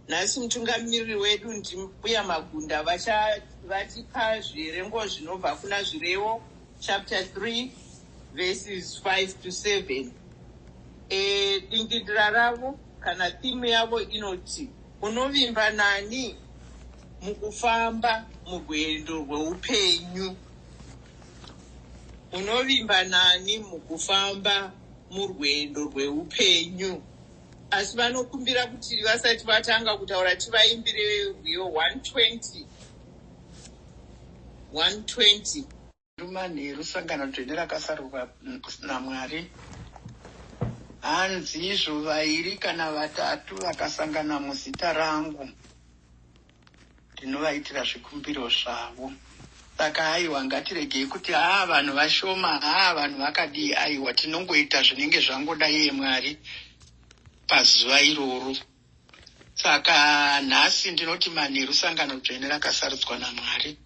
Nhasi mutungamiriri wedu ndimbuya Magunda vachatipa zviverengo zvinobva kuna Zvirevo chapter 3 verses 5 to 7. E, dingindira ravo kana theme yavo inoti unovimba nani mukufamba murwendo rweupenyu. Unovimba nani mukufamba murwendo rweupenyu. Asi vanokumbira kuti vasati vatanga kutaura tivaimbire rwiyo 120. 120. Manheru sangano dzvene rakasarurwa naMwari. Hanzi izvo vairi kana vatatu vakasangana muzita rangu ndinovaitira zvikumbiro zvavo. Saka aiwa ngatiregei kuti haa vanhu vashoma haa vanhu vakadii aiwa tinongoita zvinenge zvangoda iye Mwari pazuva iroro. Saka nhasi ndinoti manheru sangano dzvene rakasarudzwa naMwari.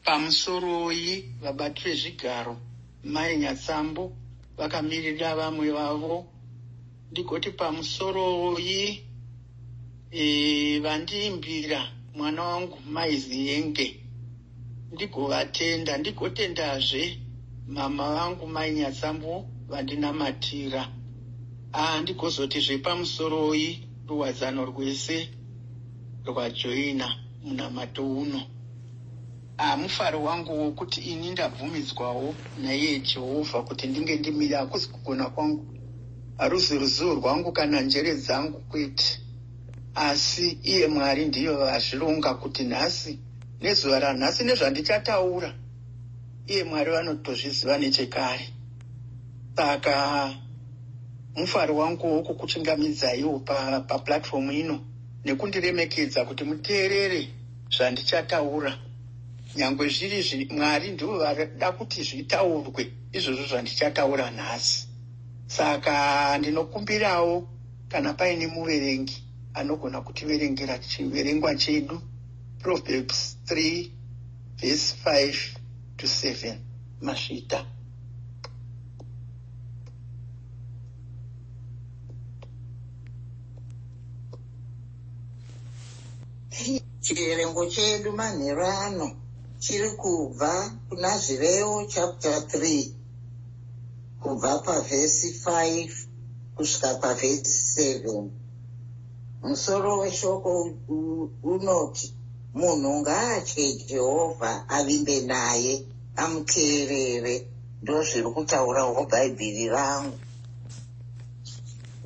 Pamusoroi vabati vezvigaro Mai Nyatsambo vakamirira vamwe vavo ndigoti pamusoroi e, vandiimbira mwana wangu Mai Ziyenge ndigovatenda ndigotendazve mama vangu Mai Nyatsambo vandinamatira. Ah, ndigozotizve pamusoroi ruwadzano rwese rwajoina munamato uno. Ah, mufaro wangu wokuti ini ndabvumidzwawo naiye Jehovha kuti ndinge ndimire hakuzi kugona kwangu, haruzi ruzivo rwangu kana njere dzangu kwete, asi iye Mwari ndiyo vazvironga kuti nhasi nezuva ranhasi nezvandichataura iye Mwari vanotozviziva nechekare. Saka mufaro wangu wokukuchingamidzaiwo paplatform pa ino nekundiremekedza kuti muteerere zvandichataura nyangwe zviri Mwari ndivo vada kuti zvitaurwe izvozvo zvandichataura nhasi. Saka ndinokumbirawo kana paine muverengi anogona kutiverengera chiverengwa chedu Proverbs 3 verse 5 to 7. Masvita. Chiverengo chedu manheru ano chiri kubva kuna Zvirevo chapter 3 kubva pavhesi 5 kusvika pavhesi 7. Musoro weshoko unoti munhu ngaatye Jehovha avimbe naye amuteerere. Ndozviri kutaurawo Bhaibheri rangu.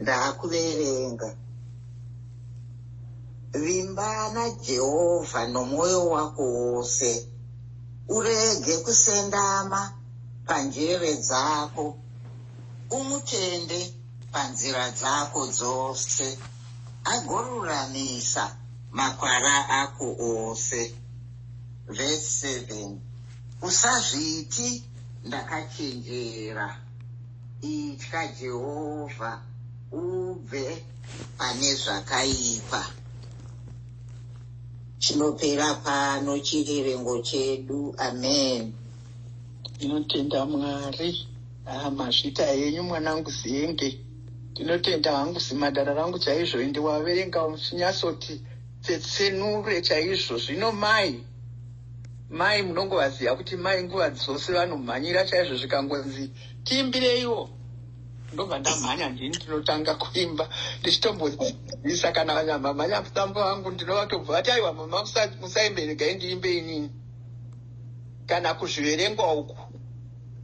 Ndakuverenga. Vimba naJehovha nomwoyo wako wose, urege kusendama panjere dzako, umutende panzira dzako dzose, agoruramisa makwara ako ose. Verse 7 Usazviti ndakachenjera, itya Jehovha, ubve pane zvakaipa. Chinopera pano chiverengo chedu. Amen. Ndinotenda Mwari. Ah, mazvita henyu mwanangu Ziyenge. Ndinotenda hangu zimadara rangu chaizvo ende waverenga uchinyatsoti tsetsenure chaizvo. Zvino mai, mai munongovaziva kuti mai nguva dzose vanomhanyira chaizvo zvikangonzi tiimbireiwo ndobva ndamhanya ndini ndinotanga kuimba ndichitombodzisa kana mama nyamusambo vangu ndinovatobva vati aiwa mama musaimbe regai ndiimbe inini kana kuzviverengwa uku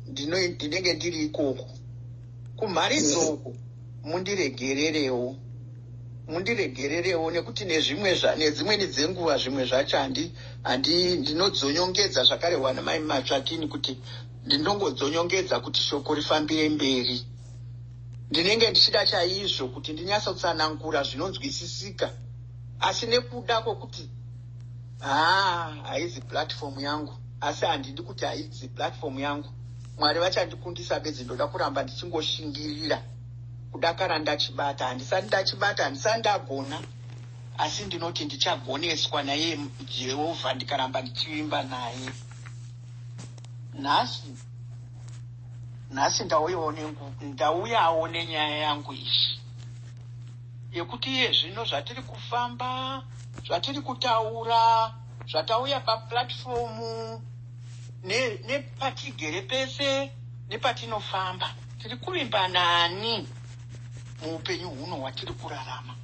ndinenge ndiri ikoko kumharidzo uku mundiregererewo mundiregererewo nekuti nezvimwe nedzimweni dzenguva zvimwe zvacho handi handi ndinodzonyongedza zvakarehwa namai Matsvatini kuti ndinongodzonyongedza kuti shoko rifambire mberi. Ndinenge ndichida chaizvo kuti ndinyatsotsanangura zvinonzwisisika asi nekuda kwokuti haa haizi platform yangu asi handidi kuti haizi platform yangu Mwari vachandikundisa bedzi ndoda kuramba ndichingoshingirira kudakara ndachibata handisati ndachibata handisati ndagona asi ndinoti ndichagoneswa naiye Jehovha ndikaramba ndichivimba naye. Nhasi nhasi ndauyawo ndauyawo nenyaya yangu iyi. Yekuti iye zvino zvatiri kufamba, zvatiri kutaura, zvatauya paplatfomu nepatigere pese nepatinofamba, tiri kuvimba nani muupenyu huno hwatiri kurarama,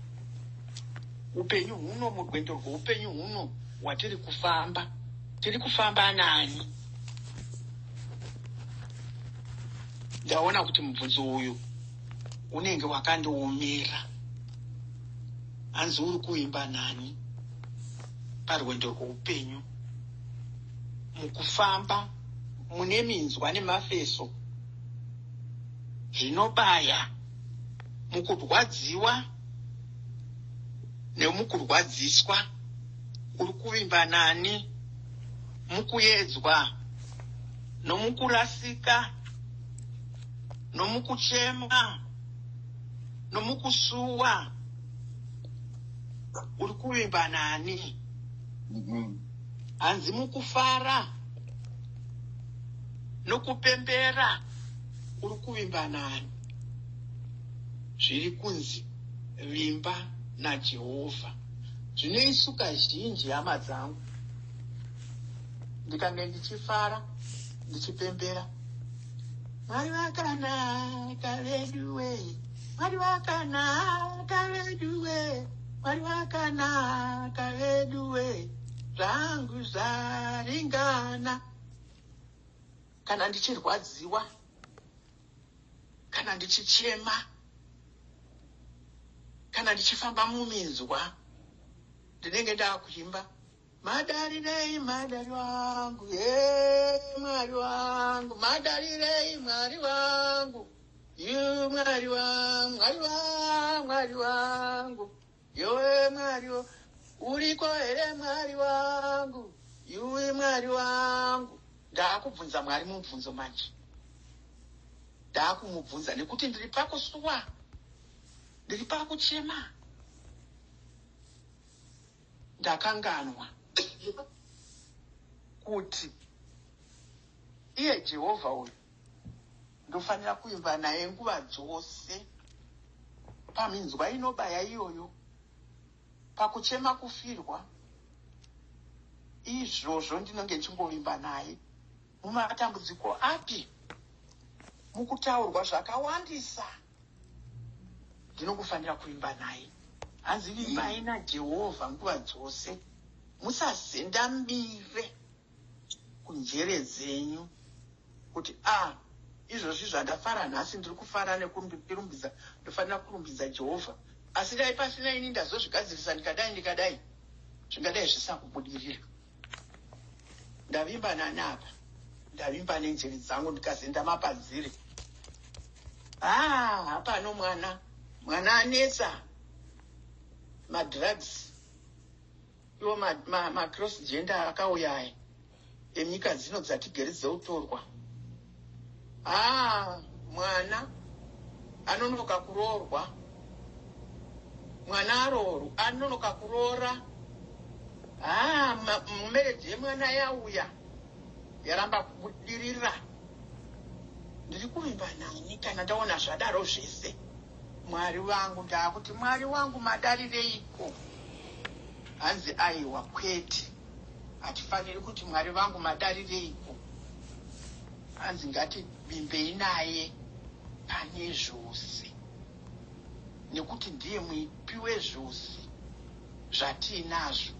upenyu huno, murwendo rweupenyu huno hwatiri kufamba, tiri kufamba nani? Ndaona kuti mubvunzo uyu unenge wakandiomera. Hanzi uri kuvimba nani parwendo rweupenyu, mukufamba mune minzwa nemafeso zvinobaya, mukurwadziwa nemukurwadziswa, uri kuvimba nani mukuedzwa nomukurasika nomukuchema nomukusuwa, uri kuvimba nani? Hanzi mukufara nokupembera, uri kuvimba nani? Zviri kunzi vimba naJehovha. Zvino isu kazhinji, hama dzangu, ndikange ndichifara, ndichipembera, "Mwari vakanaka veduwe, Mwari vakanaka veduwe, Mwari vakanaka veduwe, zvangu zvaringana," kana ndichirwadziwa, kana ndichichema, kana ndichifamba muminzwa, ndinenge ndakuimba, "Madarirei Mwari wangu, ye Mwari wangu, madarirei Mwari wangu, yu Mwari wangu, Mwari wangu, Mwari wangu, yowe Mwari, uriko here Mwari wangu, yuwe Mwari wangu?" Ndaakubvunza Mwari mubvunzo manje, ndaakumubvunza nekuti ndiri pakusuwa, ndiri pakuchema. Ndakanganwa kuti iye Jehovha uyu ndofanira kuimba naye nguva dzose, paminzwa inobaya iyoyo, pakuchema kufirwa izvozvo, ndinonge ndichingovimba naye mumatambudziko api, mukutaurwa zvakawandisa, ndinokufanira kuimba naye. Hanzi vimbai naJehovha nguva dzose, musazendamire kunjere dzenyu, kuti a izvozvi zvandafara nhasi, ndiri kufara nekurumbidza, ndofanira kurumbidza Jehovha, asi dai pasina ini ndazozvigadzirisa, ndikadai ndikadai, zvingadai zvisina kubudirira. Ndavimba nani apa? Ndavimba nenjere dzangu, ndikazenda mapadzire. Ah, hapano mwana, mwana anetsa madrugs iwo, macross gender akauya aya enyika dzino dzatigere dzeutorwa. Ah, mwana anonoka kuroorwa, mwana aroorwa, anonoka kuroora. Ah, marriage yemwana yauya yaramba kubudirira. Ndiri kuvimba nani kana ndaona zvadaro zvese? Mwari vangu, ndaakuti, "Mwari wangu, madarireiko?" Hanzi aiwa, kwete, hatifaniri kuti, "Mwari vangu, madarireiko?" Hanzi ngativimbei naye pane zvose, nekuti ndiye muipi wezvose zvatiinazvo,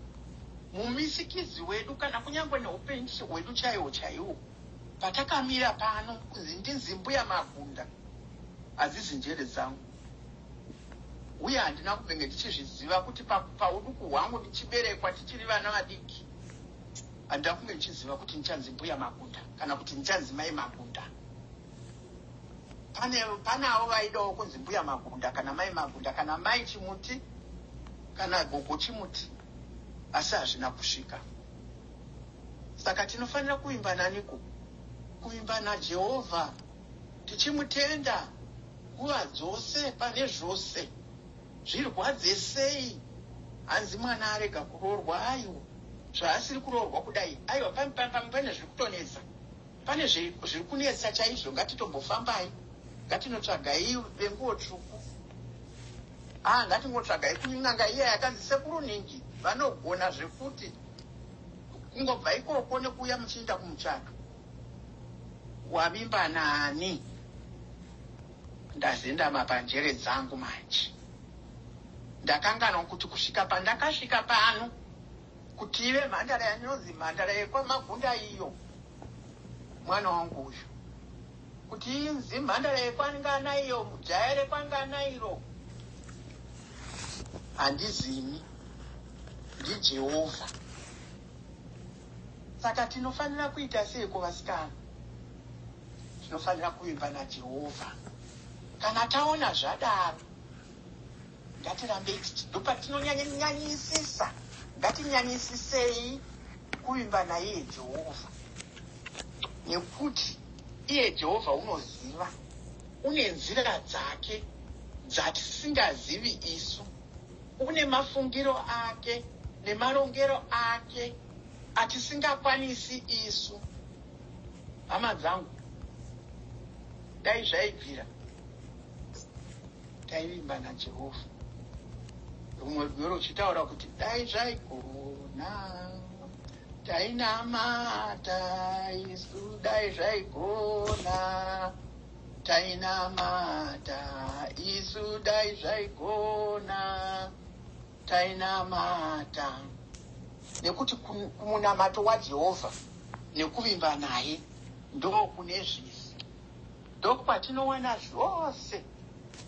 mumisikizi wedu, kana kunyange neupenyu hwedu chaihwo chaihwo. Patakamira pano, kunzi ndinzi Mbuya Magunda, hadzisi njere dzangu, uye handina kumbenge ndichizviziva kuti pauduku hwangu ndichiberekwa, tichiri vana vadiki, handina kunge ndichiziva kuti ndichanzi Mbuya Magunda kana kuti ndichanzi Mai Magunda. Pane avo vaidawo kunzi Mbuya Magunda kana Mai Magunda kana Mai Chimuti kana Gogo Chimuti, asi hazvina kusvika. Saka tinofanira kuvimba naniko? Kuvimba naJehovha, tichimutenda nguva dzose pane zvose, zvirwadze sei. Hanzi mwana arega kuroorwa, aiwa, zvaasiri kuroorwa kudai, aiwa, pane zviri kutonetsa, pane zviri kunetsa chaizvo, ngatitombofambai, ngatinotsvagai venguo tsvuku. Ah, ngatingotsvagai kun'anga iya yakanzi sekuru nhingi vanogona zvekuti kungobva ikoko nekuuya muchiinda kumuchato. Wavimba nani? Ndazendama panjere dzangu manje. Ndakanganwa kuti kusvika pandakasvika pano kuti ive mhandara yanonzi mhandara yekwaMagunda iyo mwana wangu uyu kuti inzi mhandara yekwangana iyo jaya rekwangana iro handizini ndiJehovha. Saka tinofanira kuita seiko vasikana? Tinofanira kuvimba naJehovha. Kana taona zvadaro, ngatirambei ndopatinonyanyisisa, ngatinyanyisisei kuvimba naiye Jehovha. Nekuti iye Jehovha unoziva, une nzira dzake dzatisingazivi isu. Une mafungiro ake nemarongero ake atisingakwanisi isu. Hama dzangu, dai zvaibvira taivimba naJehovha. Rumwe rwiyo ruchitaura kuti dai zvaigona tainamata isu, dai zvaigona tainamata isu, dai zvaigona tainamata. Nekuti kumunamato waJehovha nekuvimba naye ndokune zvese, ndokwatinowana zvose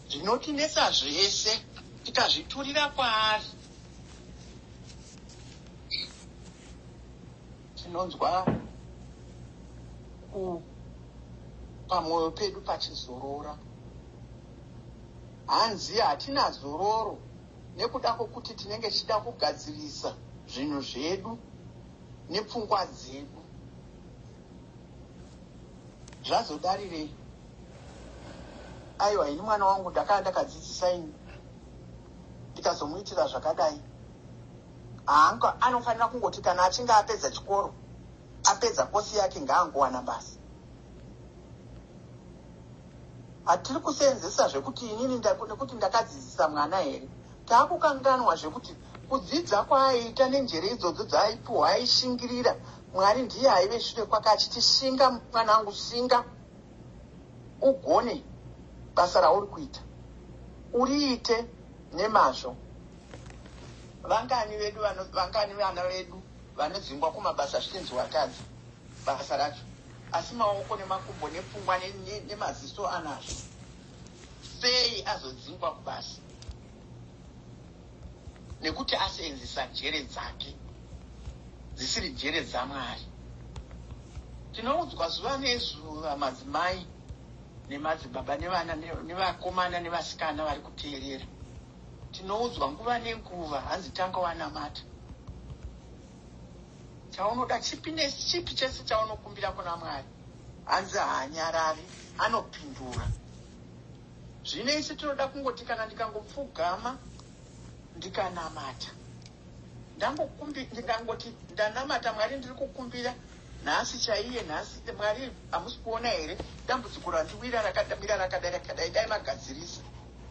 zvinotinetsa zvese tikazviturira kwaari. Tinonzwa pamwoyo pedu pachizorora. Hanzi hatina zororo nekuda kwokuti tinenge tichida kugadzirisa zvinhu zvedu nepfungwa dzedu. Zvazodarirei? Aiwa, ini mwana wangu ndakanga ndakadzidzisa ini ndikazomuitira zvakadai. Haanga anofanira kungoti kana achinge apedza chikoro, apedza kosi yake ngaangowana basa. Hatiri kuseenzesa zvekuti inini nekuti ndakadzidzisa mwana here? Taakukanganwa zvekuti kudzidza kwaaiita nenjere idzodzo dzaaipuhwa aishingirira. Mwari ndiye aive shure kwake achiti shinga mwanangu shinga ugone basa rauri kuita uriite nemazvo. Vangani vedu vangani vana vedu vanodzingwa kumabasa zvichinzi watadza basa racho asi maoko nemakumbo nepfungwa nemaziso anazvo. Sei azodzingwa kubasa? Nekuti aseenzesa njere dzake dzisiri njere dzaMwari. Tinoudzwa zuva nezuva madzimai nemadzibaba nevana nevakomana nevasikana vari kuteerera. Tinoudzwa nguva nenguva hanzi tanga wanamata. Chaunoda chipi nechipi chese chaunokumbira kuna Mwari hanzi haanyarari anopindura. Zvino isu tinoda kungoti kana ndikangopfugama ndikanamata ndangokumbi ndikangoti ndanamata Mwari ndiri kukumbira nhasi chaiye nhasi Mwari hamusi kuona here dambudziko randiwira rakamira rakadai rakadai dai magadzirisa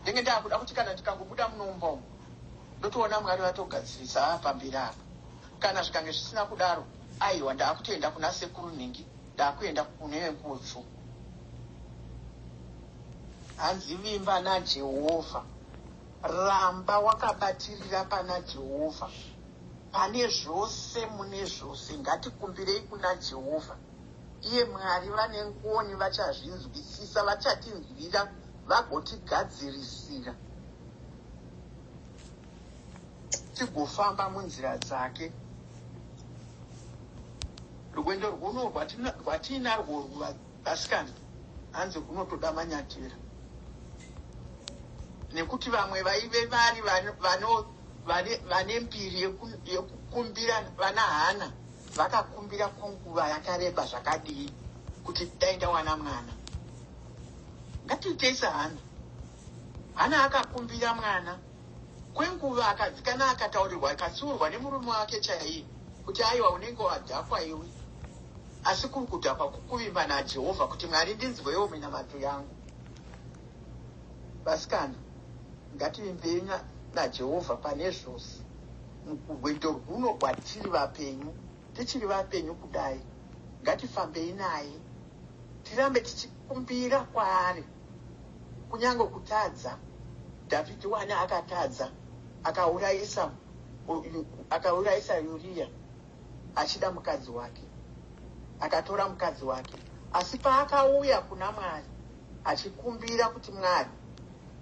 ndenge ndakuda kuti kana ndikangobuda munomba umu ndotoona Mwari vatogadzirisa pamberi apa kana zvikange zvisina kudaro aiwa ndakutoenda kuna sekuru nhingi ndakuenda kune venguo tsvuku. Hanzi vimba naJehovha. Ramba wakabatirira pana Jehovha. Pane zvose mune zvose ngatikumbirei kuna Jehovha. Iye Mwari vane ngoni vachazvinzwisisa vachatinzwira vagotigadzirisira tigofamba munzira dzake. Rwendo rwuno rwatiinarwo vasikana hanzi rwunotoda manyatera nekuti vamwe vaive vari vane mbiri yekukumbira vana Hana vakakumbira kwenguva yakareba zvakadii kuti dai ndawana mwana. Ngatiitei saHana. Hana akakumbira mwana kwenguva akadzikana akataurirwa akatsiurwa nemurume wake chaiye kuti aiwa unenge wadhakwa iwe. Asi kuri kudhakwa kukuvimba naJehovha kuti Mwari ndinzwewo minamato yangu. Vasikana, Ngativimbei naJehovha pane zvose murwendo rwuno rwatiri vapenyu, tichiri vapenyu kudai. Ngatifambei naye, tirambe tichikumbira kwaari, kunyange kutadza. Dhavhidhi wani akatadza, akaurayisa akaurayisa Uriya achida mukadzi wake, akatora mukadzi wake. Asi paakauya kuna Mwari achikumbira kuti, "Mwari,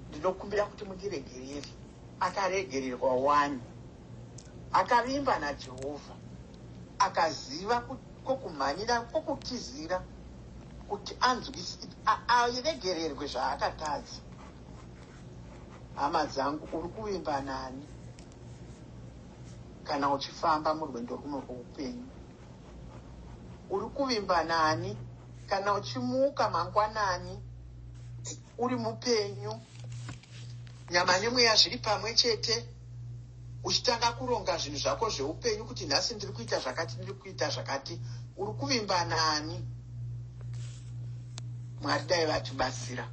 ndinokumbira kuti mundiregerere," akaregererwa wani. Akavimba naJehovha, akaziva kwokumhanyira, kwokutizira kuti aregererwe zvaakatadza. Hama dzangu, uri kuvimba nani kana uchifamba murwendo runo rwoupenyu? Uri kuvimba nani kana uchimuka mangwanani uri mupenyu, nyama nemweya zviri pamwe chete, uchitanga kuronga zvinhu zvako zveupenyu kuti nhasi ndiri kuita zvakati, ndiri kuita zvakati? Uri kuvimba nani? Mwari dai vatibatsira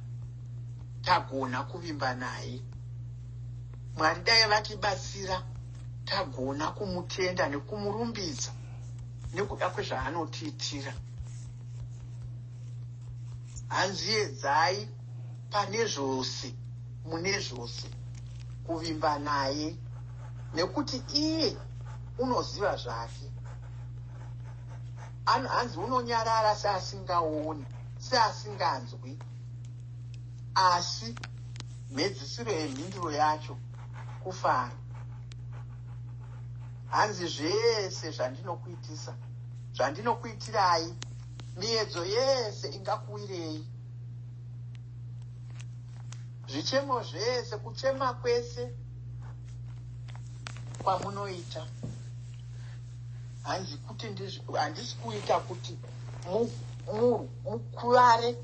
tagona kuvimba naye. Mwari dai vatibatsira tagona kumutenda nekumurumbidza nekuda kwezvaanotiitira. Hanzi, edzai pane zvose, mune zvose, kuvimba naye, nekuti iye unoziva zvake. Hanzi unonyarara seasingaoni, seasinganzwi, asi mhedzisiro yemhinduro yacho kufara. Hanzi zvese zvandinokuitisa, zvandinokuitirai, miedzo yese ingakuwirei, zvichemo zvese, kuchema kwese kwamunoita, hanzi kuti handisi kuita kuti mukuvare,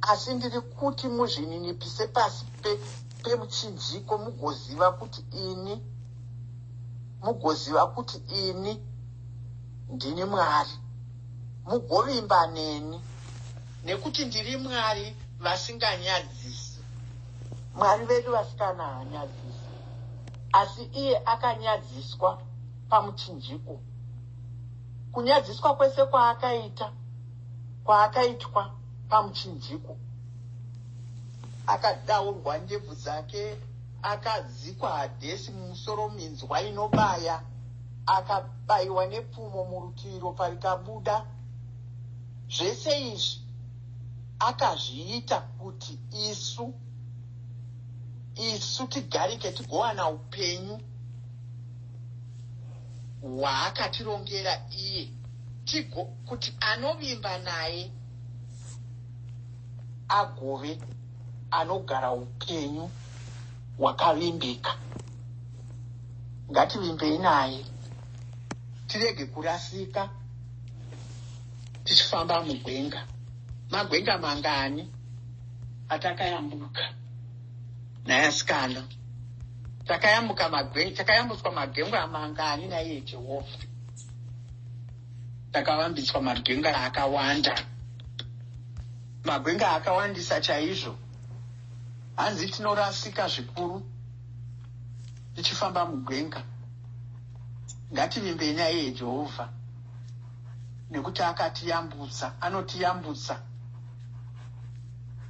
asi ndiri kuti muzvininipise pasi pemuchinjiko, mugoziva kuti ini, mugoziva kuti ini ndini Mwari, mugovimba neni, nekuti ndiri Mwari vasinganyadzisi. Mwari vedu vasikana hanyadzisi, asi iye akanyadziswa pamuchinjiko. Kunyadziswa kwese kwaakaita, kwaakaitwa pamuchinjiko, akadaurwa ndebvu dzake, akadzikwa hadhesi mumusoro, minzwa inobaya, akabayiwa nepfumo murutivi, ropa rikabuda. Zvese izvi akazviita kuti isu tigarike, tigowana upenyu hwaakatirongera iye, tigo kuti anovimba naye agove anogara upenyu hwakavimbika. Ngativimbei naye, tirege kurasika tichifamba mugwenga. Magwenga mangani atakayambuka naye asikana? Takayambuka magwenga, takayambutswa magwenga mangani naiye Jehovha? Takavambiswa magwenga akawanda, magwenga akawandisa chaizvo. Hanzi tinorasika zvikuru tichifamba mugwenga. Ngativimbei naiye Jehovha, nekuti akatiyambutsa, anotiyambutsa.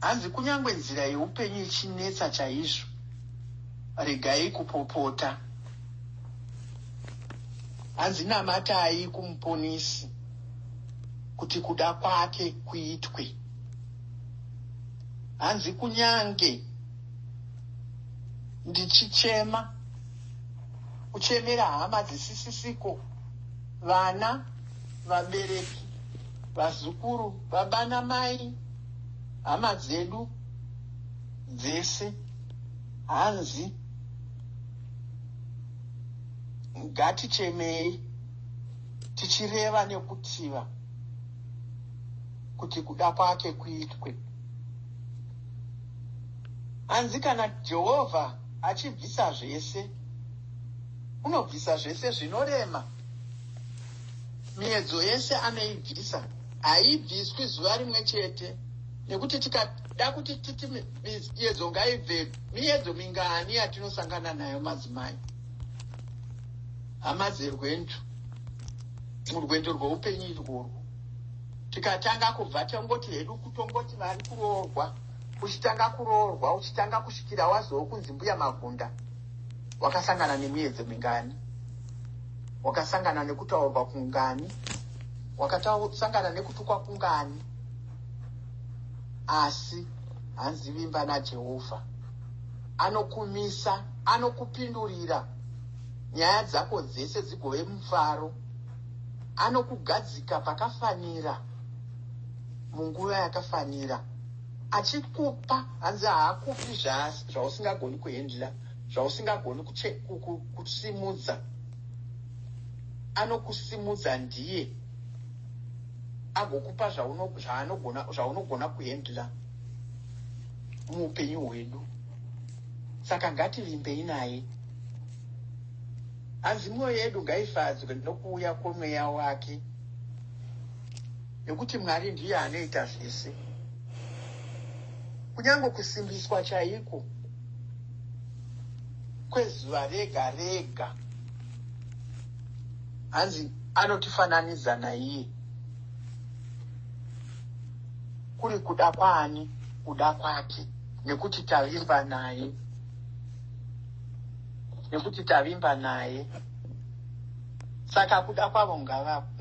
Hanzi kunyange nzira yeupenyu ichinetsa chaizvo, regai kupopota. Hanzi namatai kumuponisi kuti kuda kwake kuitwe. Hanzi kunyange ndichichema, kuchemera hama dzisisisiko, vana, vabereki, vazukuru, baba namai, hama dzedu dzese, hanzi ngatichemei tichireva nekutiva kuti kuda kwake kuitwe. Hanzi kana Jehovha achibvisa zvese, unobvisa zvese zvinorema, miedzo yese anoibvisa. Haibviswi zuva rimwe chete, nekuti Da kuti titi miyedzo ngaibve. Miyedzo mingani yatinosangana nayo, madzimai, hama dzerwendo, murwendo rweupenyu irworwo? Tikatanga kubva tongoti hedu, kutongoti vari kuroorwa, uchitanga kuroorwa, uchitanga kusvikira wazova kunzi Mbuya Magunda, wakasangana nemiyedzo mingani? Wakasangana nekutaurwa kungani? Wakasangana nekutukwa kungani? Asi hanzi vimba naJehovha, anokumisa, anokupindurira nyaya dzako dzese dzigove mufaro, anokugadzika pakafanira munguva yakafanira, achikupa. Hanzi haakupi zvausingagoni kuhandle, zvausingagoni kusimudza. Anokusimudza ndiye agokupa zvaunogona kuhandle muupenyu hwedu. Saka ngativimbei naye. Hanzi mwoyo yedu ngaifadzwe nokuuya kwomweya wake, nekuti Mwari ndiye anoita zvese, kunyange kusimbiswa chaiko kwezuva rega rega. Hanzi anotifananidza naiye. Kuri kuda kwaani? Kuda kwake, nekuti tavimba naye, nekuti tavimba naye. Saka kuda kwavo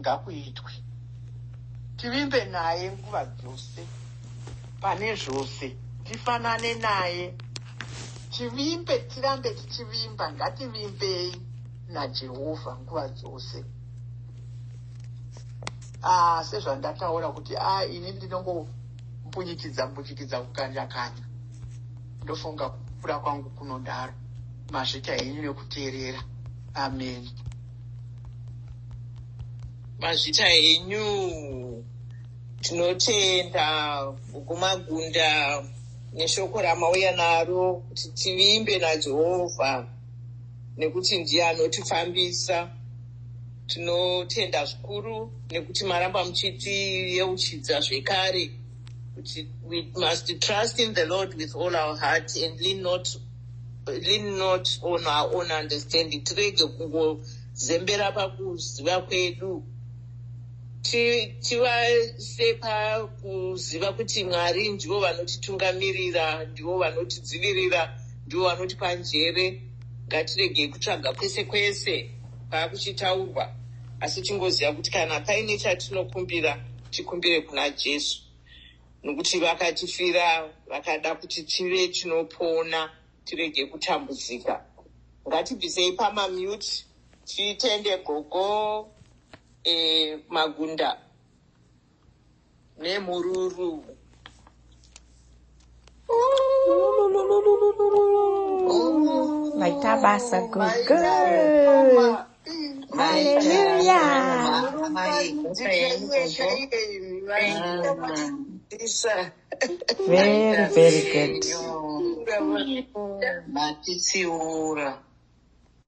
ngakuitwe, tivimbe naye nguva dzose, pane zvose tifanane naye, tivimbe, tirambe tichivimba. Ngativimbei naJehovha nguva dzose. Ah, sezvandataura kuti a ini ndinongombunyikidza mbunyikidza, kukanya kanya. Ndofunga kukura kwangu kunodaro. Mazvita henyu nekuteerera. Amen. Mazvita henyu, tinotenda kuMagunda neshoko ramauya naro kuti tivimbe naJehovha nekuti ndiye anotifambisa. Tinotenda zvikuru nekuti maramba muchitiyeuchidza zvekare kuti we must trust in the Lord with all our heart and lean not on our own understanding. Tirege kungozembera pakuziva kwedu, tivase pakuziva kuti Mwari ndivo vanotitungamirira, ndivo vanotidzivirira, ndivo vanotipa njere. Ngatiregei kutsvaga kwese kwese paakuchitaurwa, asi tingoziva kuti kana paine chatinokumbira, tikumbire kuna Jesu, nokuti vakatifira, vakada kuti tive tinopona, tirege kutambudzika. Ngatibvisei pamamute, titende Gogo Magunda nemhururu. Maita basa, Gogo. Hallelujah. Isa. Very, very good. Matitsiura.